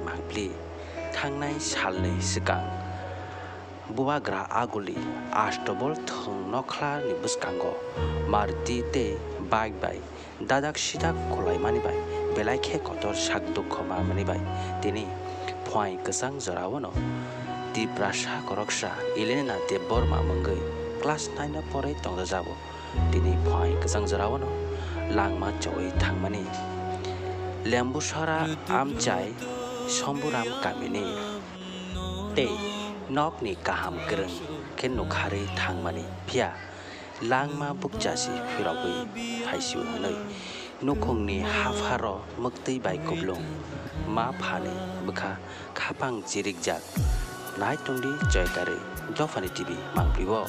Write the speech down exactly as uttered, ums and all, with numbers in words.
mangpli. Thangnai salni swkang bubagra aguli Astobol thwng nokhla ni bwskango Maruti tei bike bai dadak sidak kulaimani bai belai khe kotor sak dukho manmani bai tini phuaing kwchang jorao no Tiprasa khoroksa Elena Debbarma mungwi class nine o porwi tongjajago. Tini phuaing kwchang jorao no langma chowi thangmani Lembusara amchai Somburam kamini tei nokni kaham kwrwng khe nukharwi thangmani, phiya langma bukchasi phirogwi phaisio hwnwi nukhungni hapharo mwktwi bai kuplung ma phani bwkha khapang chirikjak. Nai tongdi Joykarwi Dophani T V mangpli-o.